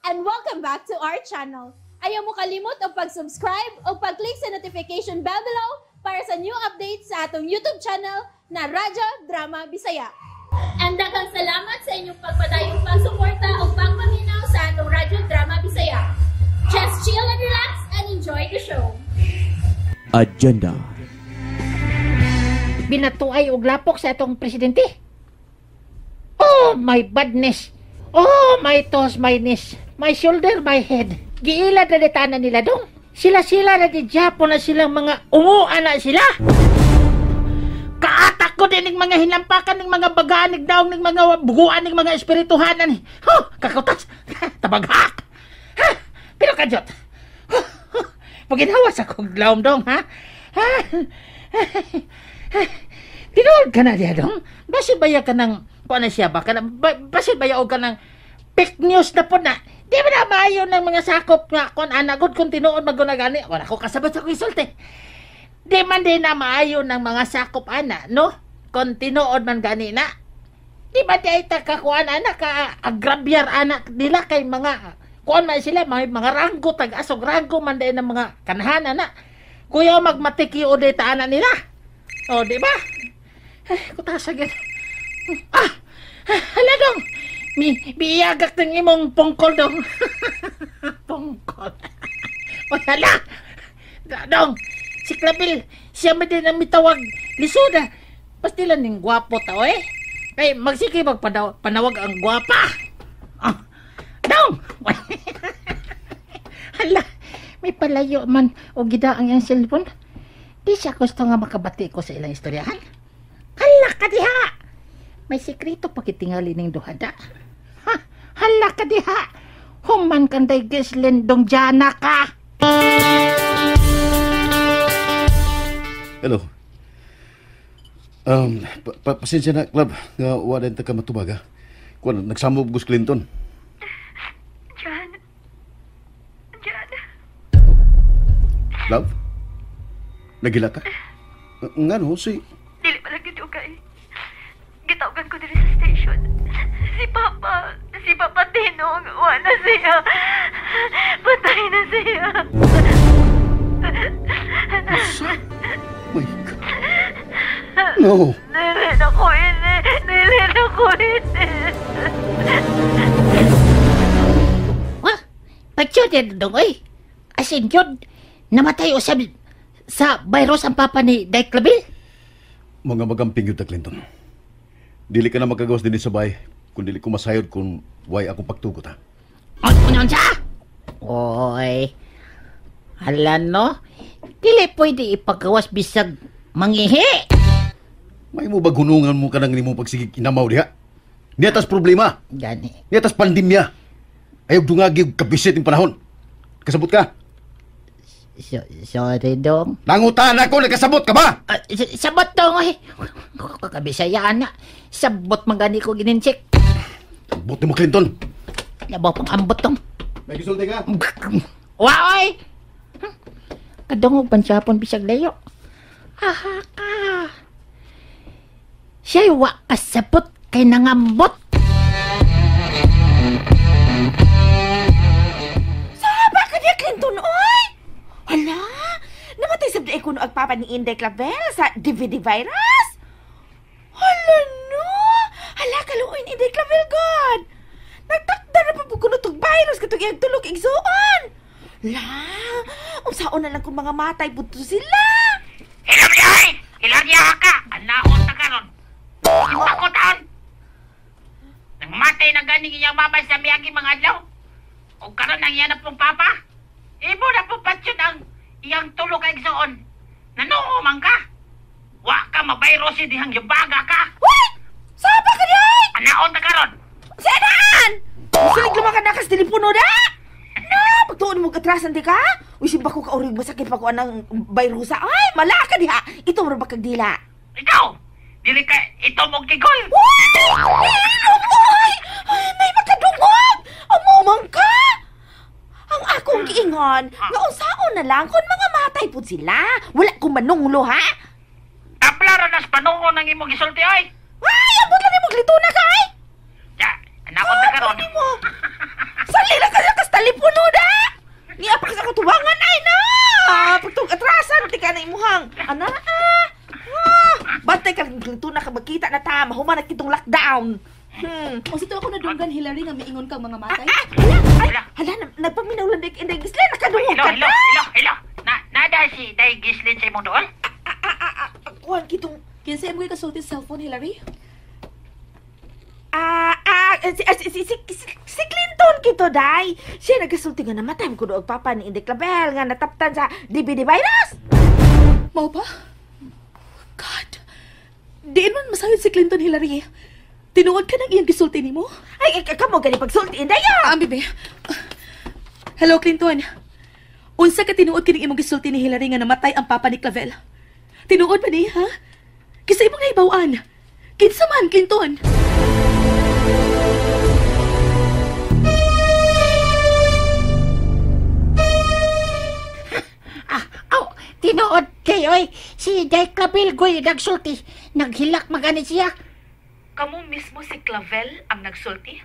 And welcome back to our channel. Ayaw mo kalimot og pag-subscribe o pag-click sa notification bell below para sa new updates sa atong YouTube channel na Radyo Drama Bisaya. And daghang salamat sa inyong pagpadayong pagsuporta o pagpaminaw sa atong Radyo Drama Bisaya. Just chill and relax and enjoy the show. Agenda. Binatuay og lapok sa atong presidente. Oh, my badness. Oh, my toes, my knees, my shoulder, my head. Giila na tanan nila dong. Sila-sila na di Japon na silang mga unguan na sila. Kaatak ko din ng mga hinampakan ng mga bagaan ng daong ng mga buguan ng mga espirituhanan. Huh, kakutas. Tabaghak. Ha, pero kadyot. Huh, huh, paginhawa sa kong lawom dong, ha? Ha? Tinuod ka na diya dong. Basi baya ka ng, kuha na siya ba? Ka na, basi baya o ka ng fake news na po na. Di ba na maayo ng mga sakop nga kung anagod kung tinuod magunagani. Wala ko kasabot sa isulti. Di man din na maayo ng mga sakop ana, no? Kung tinuod man gani na. Di ba di ay takakuan ana ka agrabyar anak nila kay mga kuan man sila may mga ranggo tag-asog ranggo man din ng mga kanahan ana. Kuya magmatiki o di taana nila. O, di ba? Ay, kutasag yan. Ah! Hala dong! Biiyagak ng imong pungkol dong. Pungkol. O, hala! Dong! Si Clavel, siya man din ang mitawag. Lisuda. Pastila ning gwapo tao eh. Kay magsige magpanawag ang gwapa. Ah, dong! Hala! May palayo man o gida ang iyang cellphone. Di siya gusto nga makabati ko sa ilang istoryahan. Hala ka diha! May sekreto pa kitingali ning duhada. Ha? Hala ka diha! Human kanday Ghislaine dong jana ka! Hello. Pasensya na, Club. Nga wala ta ka matubag, ha? Kuan, nagsamob Gus Clinton. John. John. Love? Nagila ka? Nga no, si... Dili pa lagi kay. Gitawagan ko diri sa station. Si Papa Tinong, wala siya. Patay na siya. Masa? My God. No. Dili na ko ini. Dili na ko ini. Wah, pagsyod dong, oy. Asin yun, namatay usab sa virus ang papa ni Day Clavel. Mga magamping yun ta, Clinton. Dili ka na magkagawas din sa bahay kung dili ko masayod kung why akong pagtugot, ha? Ano siya? Oy, hala no? Dili pwede ipagawas bisag mangihi. May mo bagunungan mo ka ng nimong pagsigig inamaw diha? Niya tas problema. Gani. Niya tas pandemya. Ayaw dungagi og kabisit ng panahon. Kasabot ka? Sorry, dong. Nangutan ako, nagkasabot ka ba? Sabot dong, oy. Kabisayaan na. Sabot man gani ko ginincheck. Ambot ni mo, Clinton. Labaw pang ambot dong. May gisulti ka? Wa, oy! Kadungog pansapon bisag layo. Aha ka. Siya'y wa kasabot kay nangambot. Saba ka niya, Clinton, oy! Hala! Namatay sa di kuno ang papa ni Inday Clavel sa DVD virus? Hala no! Hala, kaluoy ni Inday Clavel, God! Nagtakda na pa po kuno tog virus katong iyang tulog igsuon! La! Unsaon na lang kung mga matay buto sila! Hilarya! Hilarya ka! Anaon ta karon! Ipakotan! Nangmatay na ganing iyang mama sa miyagi mga adlaw. O karon ang iya na pong papa. Ibo na po patsyon ang iyang tulog ay igsuon. Nanoo man ka! Wa ka mabayrosi dihang yubaga ka! Uy! Saba ka niya! Anaon ta karon! Saan? Sulig lumaka na kas telepono na! Na! Pagtuon mo katrasan di ka? Uy, simba ko kaurig masakit pa ko anang bayrusa. Ay, malaka diha! Ito mo ba kag dila? Ikaw! Dili ka ito mong kigol! Uy! Uy! Ay, may makadungog! Amumang ka! Ang akong giingon, nga unsaon na lang kung mga matay pud sila. Wala ko manunglo, ha? Taplaro nas panungo ng imong gisulti, oy! Ay, abot lang imong lituna ka, ay! Ya, anakon ta karon. Ano mo? Sali lang ka na ta, mahuman na kitong lockdown. O sito ako nadunggan, Hillary, nga miingon kang mga matay. Hala, ay, hala, nagpaminaw lang Inday Gislin, nakadungog ka na. Hello. Nada si Day Gislin sa imong dool? Kuhan kitong... Kinsa imo kasulti sa cellphone, Hillary? Si Clinton kito, Day. Siya nagasulti nga namatay ko doog papa ni Inday Clavel nga nataptan sa DBD virus. Mao pa? God, diin man masayod si Clinton, Hillary. Tinuod ka ng iyang gisulti nimo? Ay, kamo gani pagsulti, Inday. Ang bibi. Hello, Clinton. Unsa ka tinuod kining imong gisulti ni Hillary nga namatay ang papa ni Clavel? Tinuod ba ni, ha? Kinsa imong nahibaw-an? Kinsa man, Clinton? Tinuod kay oy, si Day Clavel goy nagsulti, naghilak magani siya. Kamu mismo si Clavel ang nagsulti?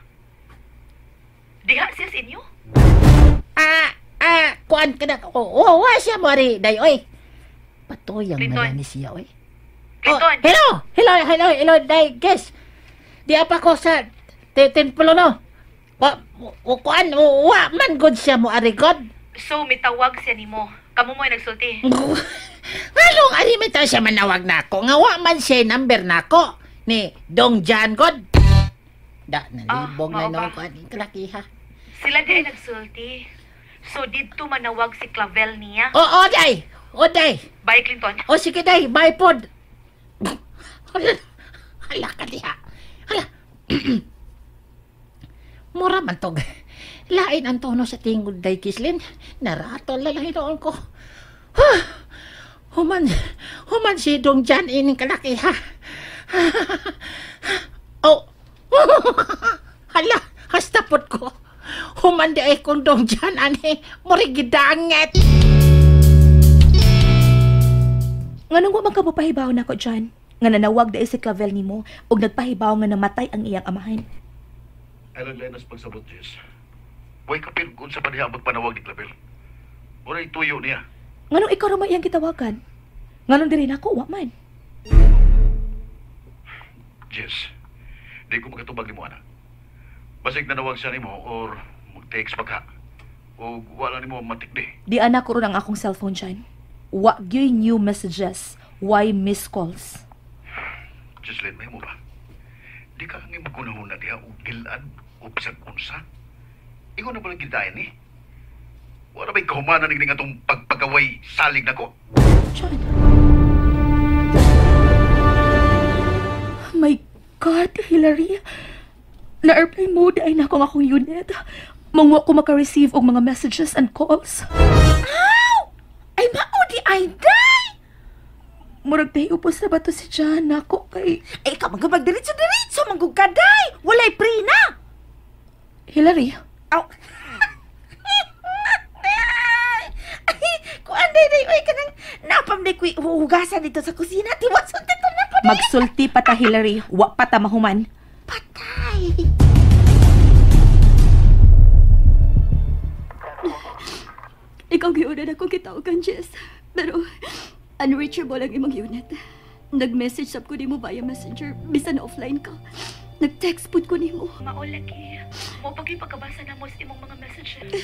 Diha siya sa inyo? Kuan ka na. Oo, wa siya mo ari, Day oy. Patuyang na ni siya oy. Clinton. Oh, hello, Day, guys. Di apa ko sa templo no. Wa kuan, wa man good siya mo ari god. So mitawag siya nimo. Kamu mo ay nagsulti. Ngalong ari man tayo siya manawag nako. Nga wa man siya number nako ni Dong Jan god. Da nalibong na no kuan kalaki ha. Sila di ay nagsulti. So didto manawag si Clavel niya. Oo, Day. O Day. Bye, Clinton. O sige, Day. Bye pod. Hala ka diha. Hala. Mura man tog. Lain ang tono sa tingod, Day Gislin. Naratol na lang hinoon ko. Huh. Human si Dong Jan ining kalaki, ha? Oh. Hala, hastapot ko. Human di ay kong Dong Jan, ani. Muri gidanget. Nganong wa man ka mopahibaw nako, Jan? Nga nanawag dahil si Clavel nimo og nagpahibaw nga namatay ang iyang amahan. Ay lang nas pagsabot, Jess. Way kapil kung sa paniha ang magpanawag ni Clavel. Muray tuyo niya. Nganong ikaw ra man iyang gitawagan? Nganong diri nako wa man? Jess, di ko makatubag nimo ana. Basig nanawag siya nimo or mag-text pa ka. O wala nimo matikdi. Di ana ko ron ang akong cellphone, Jan. Wa gyoy new messages, why missed calls? Jocelyn, may mo ba? Di ka ang imagunahon na diha og gilan o bisag unsa? Ikaw na pala gidayan ni? Wala ba'y kahumanan ng atong pagpagaway salig na ko? John. My God, Hillary. Na-airplane mode ay nako ang akong unit. Mangwa ko maka-receive og mga messages and calls. Ow! Ay mao di ay day! Murag tayo upos na ba to si John? Nako kay... Ay, ikaw magdiretso-diretso, manggug ka, day! Walay pre na! Hillary? Aw! Ay, kuan, day, day, oy, kanang napam day ko'y huhugasan dito sa kusina. Tiwason dito na ko, day! Magsulti pa ta, Hillary. Wa pa ta mahuman. Patay! Ikaw giunan ako kitawagan, Jess. Pero... unreachable ang imong unit. Nag-message sab ko nimo via Messenger bisan offline ka. Nag-text pud ko nimo. Mao lagi. Mo pag pagkabasa namo sa imong mga messages.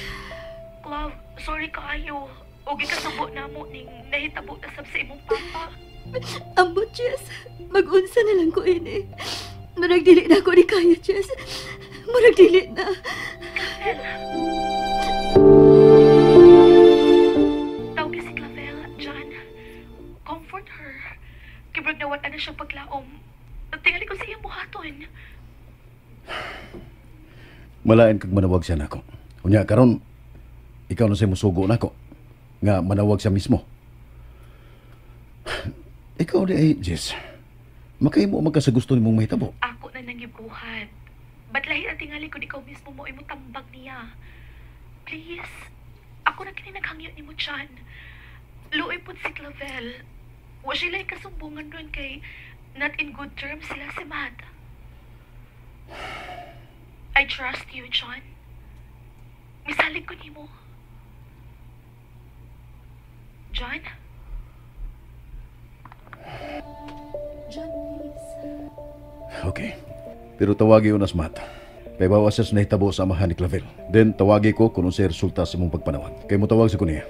Love, sorry kaayo. Og ikasubo namo ning nahitabo na sab sa imong papa. Ambot, Jess. Mag-unsa na lang ko ini. Murag dili na ko ni kaya, Jess. Murag dili na. Clavel. Tawag si Clavel, John. Comfort her. Kibrag nawat na siya paglaom. Tingali ko sa iyang buhaton. Malain kag manawag siya nako. Unya karon ikaw na sa musugo nako nga manawag siya mismo. Ikaw di ay, Jess. Makahimo man ka sa gusto nimong mahitabo. Ako na nangibuhat. Ba't lahi ang tingali kung ikaw mismo mo ay mutambag niya? Please, ako na kini naghangyo nimo Chan. Luoy pod si Clavel. Wa sila kasumbungan ron kay not in good terms sila si Matt. I trust you, John. Misalig ko nimo. John? John, please. Okay. Pero tawagi ko na si Matt. Kay bawa siya sa nahitabo sa amahan ni Clavel. Then tawagi ko kung unsay resulta sa imong pagpanawag. Kay mo tawag sa ko niya.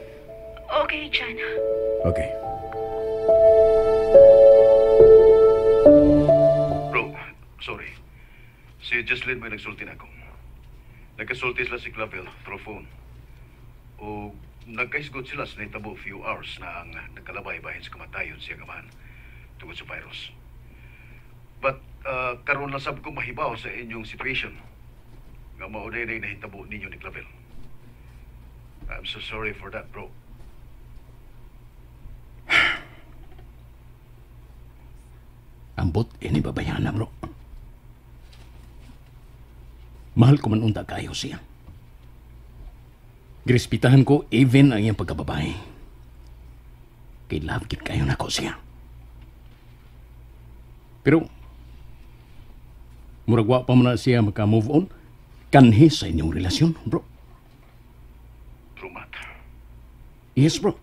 Okay, John. Okay. Bro, sorry. Si Jocelyn may nagsulti na ako. Nagkasulti sila si Clavel through phone. O nagkaisgot sila sa nahitabo few hours na ang nagkalabay bahin sa kamatayon siya amahan tungod sa virus. But karon lang sab ko mahibaw sa inyong situation nga mao na nahitabo ninyo ni Clavel. I'm so sorry for that, bro. Ambot ini babayana, bro. Mahal ko man unta kayo siya. Girespitahan ko even ang iyang pagkababae. Kay love kit kayo nako siya. Pero murag wa pa man na siya maka-move on kanhi sa inyong relasyon, bro. True, Matt. Yes, bro.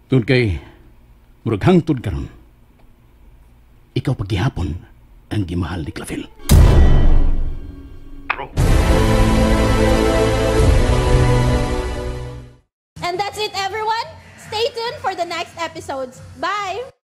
Tungod kay murag hangtod karon, ikaw paghihapon ang gimahal ni Clavel. Bro. And that's it, everyone. Stay tuned for the next episodes. Bye!